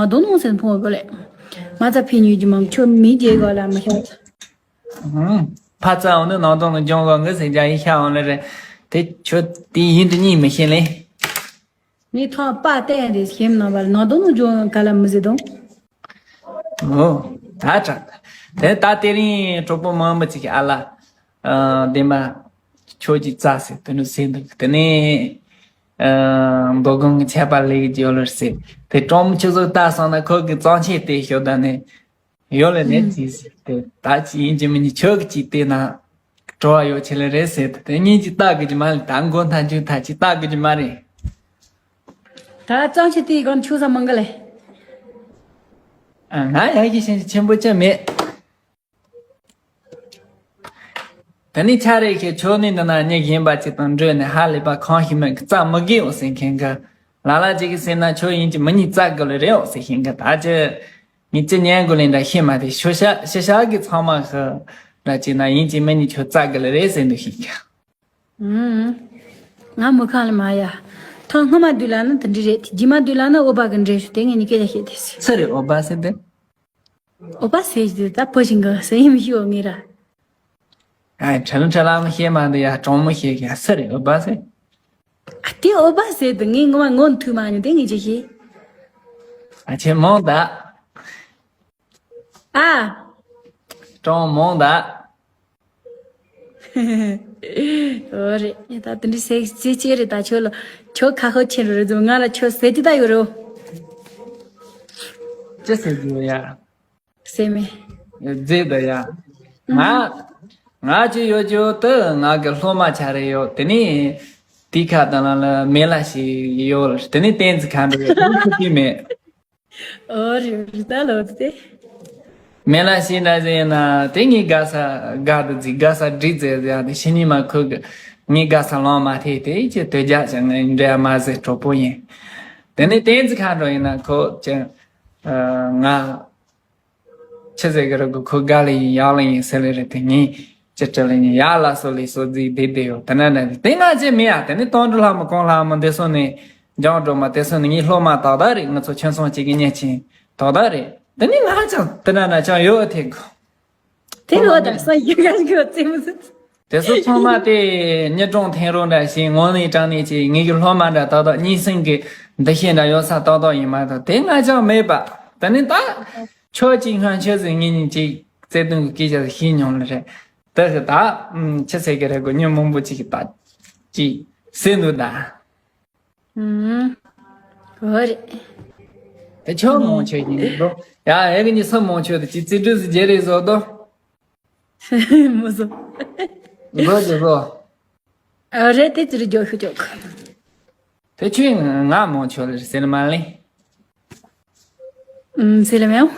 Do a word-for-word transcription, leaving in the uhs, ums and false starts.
ནང་དོན་ནང་སེམས་ཕོངས་དགོས་ལེ། མ་རྩ་ཕན་ཉུལ་གྱི་མང་ཁྱོད་མི་རྒྱལ་གོ་ལ་མི་ཤ། ཧུམ། ཕ་ཚ་འོང་དུས་ནང་དོན་ལ་སྦྱོང་གོ་ངི་ཟེར་རྒྱ་ཡིན་ཤ་འོང་ལེ་རེད། དེ་ཁྱོད་དེ་ཡིན་དུ་གཉིས་མི་ཤེས་ལེ། ངས་ཐང་པ་བསྟན་རེད་ཞེམ་ནང་བར་ནང་དོན་ནང་སྦྱོང་ག་ལ་མི་ཟེར་དང་། ཨོ། ད་དྲག་དེ་ད་དེ་རིང་གྲོགས་པོ་མང་པོ་ཅིག་གིས་ཨ་ལ། ཨ། འདི་མ། ཁྱོད་ཀྱིས་རྩ་ཟེར་དེ་འདྲ་ཟེར་འདུག་དེ་ནས། ཨ། མདོ་སྒང་གི་ཆད་པ་ལེགས་ཀྱི་ཡོད་ལར་ཟེར། དེ་གྲོགས་མོ་ཁྱོད་ཚོ་ལྟ་སོང་ན་ཁོ་གི་གཙང་ཆེ་དེ་ཤོད་ད་ནས། ཡོད་ལ་ནས་ཅི་ཟེར་དེ་ད་ཅི་ཡིན་གྱི་མིན་གྱི་ཁྱོད་ཀྱི་ཅིག་བལྟས་ན། བྲོ་བ་ཡོད་ཆེ་ལེ་རེད་ཟེར་དེ་གཉིས་ཀྱིས་ལྟ་གི་ཅི་མ་ལེ་ད་མགོ་མཐའ་མཇུག་མཐའ་ཅི་ལྟ་གི་ཅི་མ་རེད། ད་གཙང་ཆེ་དེའི་སྒང་ཆུ་ས་མང་ག་ལེ། ཨ། ང་ཡག་གི་ཞེན་ཆེན་པོ་ཅི་མེད། དེ་ནས་ཆ་རེ་ཁྱེད་ཆོ་ནི་འདི་ན་མྱི་གཞན་པ་ཅིག་དང་འགྲོས་ནས་ཧ་ལས་པ་གང་ཞིག་མིན་གི་རྩ་མི་དགོས་འོ་ཟེར་མཁན་གི། ལ་ལ་ཅིག་གིས་ཟེར་ན་ཁྱོད་ཡིན་གྱི་མི་གཉིས་རྩ་དགོས་ལེ་རེད་འོ་ཟེར་མཁན་གི་ད་ཅི། ངས་ཅི་ཉན་དགོས་ལེ་འདྲ་ཤེས་མ་དེ་ཤོ་ཤ་ཤ་ཤ་གི་ཚང་མ་གི། འདྲ་ཅིག་ན་ཡིན་གྱི་མི་གཉིས་ཁྱོད་རྩ་དགོས་ལེ་རེད་ཟེར་འདུག་ཤེས་ཀྱི། ཨུམ། ང་མི་ཁང་ལ་མ་ཡ། ཐང་སྔ་མ་དུས་ལ་ནི་དེ་འདྲ་རེད་དེ་རྗེས་མ་དུས་ལ་ནི་འོ་བ་གི་འདྲེ་ཞུ་དེ་ངས་ནི་སྐད་ཆ་བཤད་དེ་ཟེར། སུ་རེད་འོ་བ་ཟེར་དེ། ཨོ་པ་ཟེར་གྱི་ད་བུ་ཞིག་གི་ཟེར་ཡིན་མི་ཤེས་འོ་ངེས་ར། ཨ། ཁྲ་ལ་ཁྲ་ལ་མི་ཤེས་མ་འདི་ཡ་གྲོང་མི་ཤེས་གི་ཡ་སུ་རེད་ཨོ་པ་ཟེར། ཨ་དེ་ཨོ་པ་ཟེར་དུ་ངས་ངོ་མ་ངོ་མཐུད་མ་ཉོ་དེ་ངས་ཅི་ཤེས། ཨ་ཆེ་མོང་ད། ཨ། གྲོང་མོང་ད། ཨོ་རེད། ད་དེ་འདྲ་ཟེར་ཅི་ཅི་རེད་ད་ཁྱོད་ལ། ཁྱོད་ཁ་ཧོ་ཆེན་རུ་རེད་ང་ལ་ཁྱོད་ཟེར་ཅི་ད་ཡོད་རོ། ཅི་ཟེར་རྒྱུ་ཡ། ཟེར་མེད། ཟེར་ད་ཡ། ང་། ང་ཅི་ཡོད་རྒྱུ་དུ་ང་གི་སློབ་མ་ཆ་རེ་ཡོད་དེ་ནི། དེ་ཁ་དང་ལ་ལ་མེ་ལ་ཞིག་ཡོད་དེ་ནི་བསྟན་འཛིན་མཁའ་འགྲོ་ཡོད་དེ་ནི་ཁུ་ཁི་མེད། ཨོ་རེད་རེད་ད་ལོ་དེ། མེ་ལ་ཤི་འདྲ་ཟེར་ན་དེ་ངའི་དགའ་ས་དགའ་དུ་འཛིག་དགའ་ས་འགྲིག་ཟེར་ཟེར་ཡང་དེ་ཕྱི་ཉིན་མ་ཁོ་གི་ངའི་དགའ་ས་ལོང་མ་ཐེ་དེ་ཅི་དོད་རྒྱག་ཅིང་ངའི་འདྲེ་མ་ཟེར་གྲོགས་པོ་ཡིན། དེ་ནས་བསྟན་འཛིན་མཁའ་འགྲོ་ཡིན་ན་ཁོ་ཅི། ང་། ཆི་ཟེར་གི་རེད་གོ་ཁོ་དགའ་ལ་ཡིན་ཡག་ལ་ཡིན་ཟེར་ལེ་རེད་དེ་ངས་ཅི་བྲི་ལ་ཡིན་ཡག་ལ་སོ་ལེ་སོ་རྫིག་བསྡད་བསྡད་ཡོད་དེ་ན་ན་དེ་ང་ཅི་མི་ཡ་དེ་ནི་སྟོང་འགྲོ་ལྷ་མོ་གོང་ལྷ་མོ་འདི་སོ་ནས་འཇང་འགྲོ་མ་དེ་སོ་ནས་ངའི་སློབ་མ་ཏག་ཏག་རེད་ང་ཚོ་ཁྱིམ་ཚང་གཅིག་གི་གཉེན་ཆེན་ཏག་ཏག་རེད་དེ་ནི་ང་ཅང་དེ་ན་ན་ཅང་ཡོད་ཐེ་གོ་དེ་ལོ་དང་ས་ཡི་ག་གི་རྩེ་མོ་ཟིན། དེ་ཚོ་ཚང་མ་དེ་ཉི་གྲོང་ཐེན་རོ་འདྲ་ཞིག་ངོ་ནས་དྲང་ནས་ཅིག་ངེད་ཀྱི་སློབ་མ་འདྲ་ཏག་ཏག་གཉིས་སེང་གི་འདུ་ཤེས་འདྲ་ཡོད་ས་ཏག་ཏག་ཡིན་མ་གཏོགས་དེ་ང་ཅང་མེད་པ་དེ་ནི་ད་ཁྱོད་ཀྱིས་སྔོན་ཆད་ཟིན་ངེད་གཉིས་ཅིག་བརྩེ་དུང་གི་སྐད་ཆ་ཞིག་མྱོང་ལེ་རེད། དེ་གི་ད་ཆི་ཟེར་གི་རེད་གོ་ཉིན་མང་པོ་ཅིག་གི་ད་ཅིག་ཟིན་འདུག་ད། ཨུམ། འོ་རེད། དེ་ཁྱོད་མང་ཆོས་ཡིན་འདུག་ཡ་ཨེ་གི་ཉི་ས་མང་ཆོས་དེ་ཅི་རྩིས་འགྲུས་སུ་རྒྱལ་རེད་བཟོ་དོ། མོ་བཟོ། བཟོ་རྒྱུ་བཟོ། ཨ་རེད་དེ་ཅི་རེད་རྒྱོ་ཤུ་ཅོག་དེ་ཁྱོད་ང་མང་ཆོས་ལ་ཟེར་མ་ལེ། ཨུམ་ཟེར་ལེ་མེའོ།